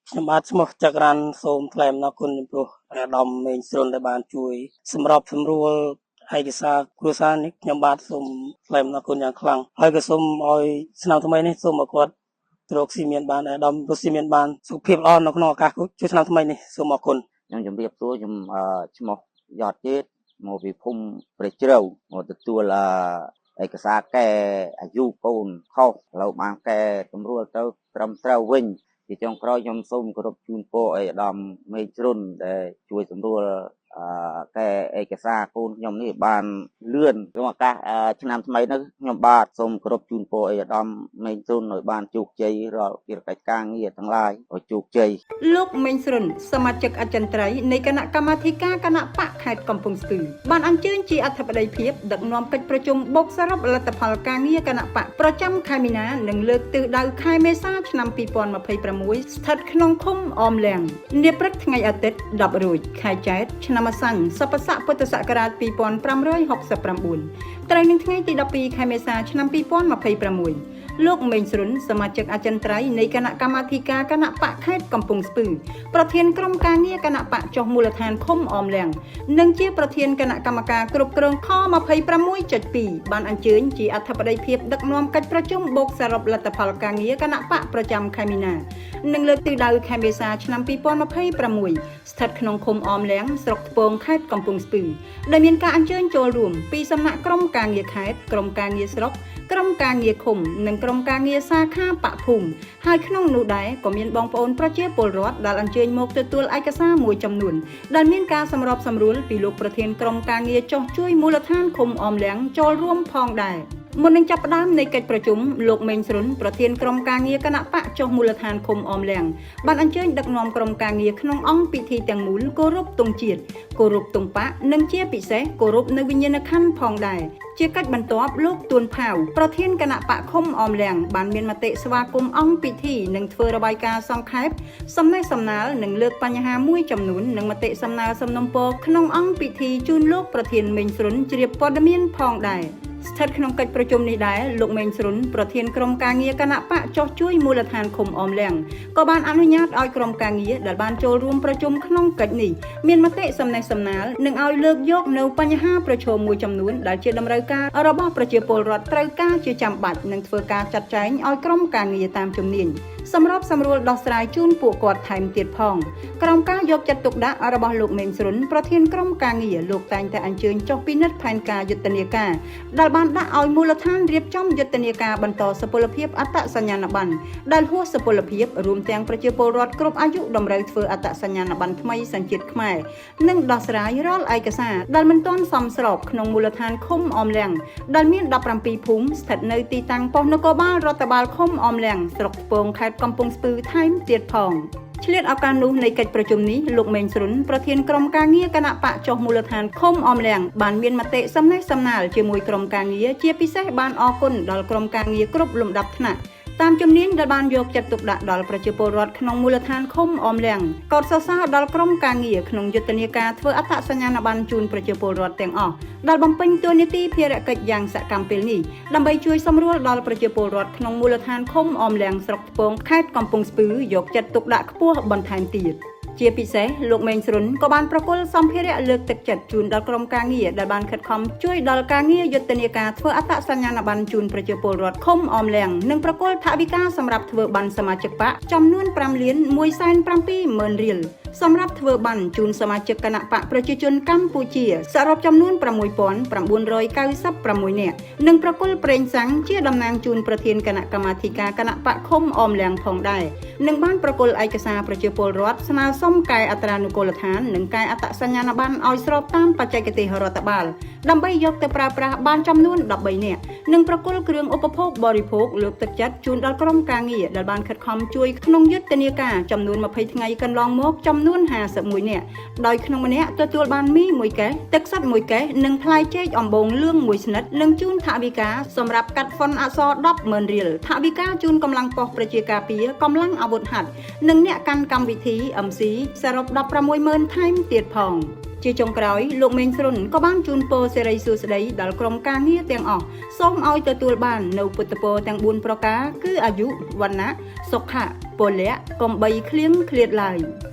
ខ្ញុំបាទឈ្មោះចក្រានសូមថ្លែងអំណរគុណចំពោះអាដាមមេងស្រុនដែលបានជួយសម្របសម្រួលឯកសារគ្រួសារនេះខ្ញុំបាទសូមថ្លែងអំណរគុណយ៉ាងខ្លាំងហើយក៏សូមឲ្យឆ្នាំថ្មីនេះសូមឲ្យគាត់រកស៊ីមានបានអាដាមរកស៊ីមានបានសុខភាពល្អនៅក្នុងឱកាសជួយឆ្នាំថ្មីនេះសូមអរគុណ ខ្ញុំជម្រាបសួរខ្ញុំអឺឈ្មោះយอดជាតិមកពីភូមិព្រះជ្រៅមកទទួលអឺឯកសារកែអាយុកូនខុសឥឡូវបានកែតម្រួលទៅត្រឹមត្រូវវិញជាចុងក្រោយខ្ញុំសូមគោរពជូនពរឲ្យអាដាមមេជ្រុនដែលជួយសម្រួលអឺកែឯកសារកូនខ្ញុំនេះបានលឿនក្នុងឱកាសឆ្នាំថ្មីនេះខ្ញុំបាទសូមគោរពជូនពរឲ្យអាដាមមេជ្រុនឲ្យបានជោគជ័យរាល់ភារកិច្ចការងារទាំងឡាយឲ្យជោគជ័យ លោកមេងស្រុនសមាជិកអចិន្ត្រៃយ៍នៃគណៈកម្មាធិការគណៈបកខេត្តកំពង់ស្ពឺបានអញ្ជើញជាអធិបតីភាពដឹកនាំកិច្ចប្រជុំបូកសរុបលទ្ធផលការងារគណៈបកប្រចាំខែមីនានិងលើកទិសដៅខែមេសាឆ្នាំ2026ស្ថិតក្នុងឃុំអមលៀងនាព្រឹកថ្ងៃអាទិត្យ10រោចខែចែត្រឆ្នាំអាសាញ់សពស័កពុទ្ធសករាជ2569ត្រូវនឹងថ្ងៃទី12ខែមេសាឆ្នាំ2026លោកមេងស្រុនសមាជិកអចិន្ត្រៃយ៍នៃគណៈកម្មាធិការគណៈបកខេត្តកំពង់ស្ពឺប្រធានក្រុមការងារគណៈបកចុះមូលដ្ឋានឃុំអមលៀងនិងជាប្រធានគណៈកម្មការគ្រប់គ្រងខ26.2បានអញ្ជើញជាអធិបតីភាពដឹកនាំកិច្ចប្រជុំបូកសរុបលទ្ធផលការងារគណៈបកប្រចាំខែមីនានិងលើកទិសដៅខែមេសាឆ្នាំ2026ស្ថិតក្នុងឃុំអមលៀងស្រុកថ្ពងខេត្តកំពង់ស្ពឺដែលមានការអញ្ជើញចូលរួមពីសំណាក់ក្រុមការងារខេត្តក្រុមការងារស្រុកក្រុមការងារឃុំនិងក្រុមការងារសាខាបកភូមិហើយក្នុងនោះដែរក៏មានបងប្អូនប្រជាពលរដ្ឋដែលអញ្ជើញមកទទួលឯកសារមួយចំនួនដែលមានការសម្របសម្រួលពីលោកប្រធានក្រុមការងារចុះជួយមូលដ្ឋានឃុំអមលៀងចូលរួមផងដែរមុននឹងចាប់ផ្ដើមនៃកិច្ចប្រជុំលោកមេងស្រុនប្រធានក្រុមការងារគណៈបកចុះមូលដ្ឋានឃុំអមលៀងបានអញ្ជើញដឹកនាំក្រុមការងារក្នុងអង្គពិធីទាំងមូលគោរពទង់ជាតិគោរពទង់បកនិងជាពិសេសគោរពនៅវិញ្ញាណក្ខន្ធផងដែរជាកិច្ចបន្ទាប់លោកទួនផាវប្រធានគណៈបកឃុំអមលៀងបានមានមតិស្វាគមន៍អង្គពិធីនិងធ្វើរបាយការណ៍សង្ខេបសំណេះសំណាលនិងលើកបញ្ហាមួយចំនួននិងមតិសំណើសំណុំពរក្នុងអង្គពិធីជូនលោកប្រធានមេងស្រុនជ្រាបព័ត៌មានផងដែរស្ថិតក្នុងកិច្ចប្រជុំនេះដែរលោកមេងស្រុនប្រធានក្រុមការងារគណៈបកចុះជួយមូលដ្ឋានឃុំអមលៀងក៏បានអនុញ្ញាតឲ្យក្រុមការងារដែលបានចូលរួមប្រជុំក្នុងកិច្ចនេះមានមតិសំណេះសំណាលនិងឲ្យលើកយកនៅបញ្ហាប្រឈមមួយចំនួនដែលជាតម្រូវការរបស់ប្រជាពលរដ្ឋត្រូវការជាចាំបាច់និងធ្វើការចាត់ចែងឲ្យក្រុមការងារតាមជំនាញសម្របសម្រួលដោះស្រាយជូនពួកគាត់ថែមទៀតផងក្រោមការយកចិត្តទុកដាក់របស់លោកមេងស្រុនប្រធានក្រុមការងារលោកតែងតែអញ្ជើញចុះពិនិត្យផែនការយុទ្ធនាការដែលបានដាក់ឲ្យមូលដ្ឋានរៀបចំយុទ្ធនាការបន្តសុពលភាពអត្តសញ្ញាណប័ណ្ណដែលហួសសុពលភាពរួមទាំងប្រជាពលរដ្ឋគ្រប់អាយុតម្រូវធ្វើអត្តសញ្ញាណប័ណ្ណថ្មីសញ្ជាតិខ្មែរនិងដោះស្រាយរាល់ឯកសារដែលមិនទាន់សមស្របក្នុងមូលដ្ឋានឃុំអមលៀងដែលមាន17ភូមិស្ថិតនៅទីតាំងប៉ុស្តិ៍នគរបាលរដ្ឋបាលឃុំអមលៀងស្រុកថ្ពងខេត្តកំពង់ស្ពឺថែមទៀតផងឆ្លៀតឱកាសនោះនៃកិច្ចប្រជុំនេះលោកមេងស្រុនប្រធានក្រុមការងារគណៈបកចុះមូលដ្ឋានឃុំអមលៀងបានមានមតិសំណេះសំណាលជាមួយក្រុមការងារជាពិសេសបានអរគុណដល់ក្រុមការងារគ្រប់លំដាប់ថ្នាក់តាមជំនាញដែលបានយកចិត្តទុកដាក់ដល់ប្រជាពលរដ្ឋក្នុងមូលដ្ឋានឃុំអមលៀងកោតសរសើរដល់ក្រុមការងារក្នុងយុទ្ធនាការធ្វើអត្តសញ្ញាណប័ណ្ណជូនប្រជាពលរដ្ឋទាំងអស់ដែលបំពេញតួនាទីភារកិច្ចយ៉ាងសកម្មពេលនេះដើម្បីជួយសម្រួលដល់ប្រជាពលរដ្ឋក្នុងមូលដ្ឋានឃុំអមលៀងស្រុកថ្ពងខេត្តកំពង់ស្ពឺយកចិត្តទុកដាក់ខ្ពស់បន្ថែមទៀតជាពិសេសលោកមេងស្រុនក៏បានប្រគល់សម្ភារៈលើកទឹកចិត្តជូនដល់ក្រុមការងារដែលបានខិតខំជួយដល់ការងារយុទ្ធនាការធ្វើអត្តសញ្ញាណប័ណ្ណជូនប្រជាពលរដ្ឋឃុំអមលៀងនិងប្រគល់ថវិកាសម្រាប់ធ្វើប័ណ្ណសមាជិកបកចំនួន5លាន170,000រៀលសម្រាប់ធ្វើប័ណ្ណជូនសមាជិកគណៈបកប្រជាជនកម្ពុជាសរុបចំនួន6996នាក់និងប្រគល់ប្រេងសាំងជាតំណាងជូនប្រធានគណៈកម្មាធិការគណៈបកឃុំអមលៀងផងដែរនិងបានប្រគល់ឯកសារប្រជាពលរដ្ឋស្នើសុំកែអត្រានុកូលដ្ឋាននិងកែអត្តសញ្ញាណប័ណ្ណឲ្យស្របតាមបច្ចេកទេសរដ្ឋបាលដើម្បីយកទៅប្រើប្រាស់បានចំនួន13នាក់និងប្រគល់គ្រឿងឧបភោគបរិភោគលើកទឹកចិត្តជូនដល់ក្រុមការងារដែលបានខិតខំជួយក្នុងយុទ្ធនាការចំនួន20ថ្ងៃកន្លងមកចំនួន51នាក់ដោយក្នុងម្នាក់ទទួលបានមីមួយកេសទឹកសុទ្ធមួយកេសនិងផ្លែចេកអំបូងលឿងមួយស្និតនិងជូនថវិកាសម្រាប់កាត់ហ្វុនអក្សរ100000រៀលថវិកាជូនកម្លាំងប៉ុស្តិ៍ប្រជាការពារកម្លាំងអាវុធហត្ថនិងអ្នកកាន់កម្មវិធី MC សរុប160,000ថែមទៀតផង។ ជាចុងក្រោយលោកមេងស្រុនក៏បានជូនពរសិរីសួស្តីដល់ក្រុមការងារទាំងអស់សូមឲ្យទទួលបាននៅពុទ្ធពរទាំង4ប្រការគឺអាយុវណ្ណៈសុខៈពលៈកំបីគ្លៀងឃ្លាតឡើយ។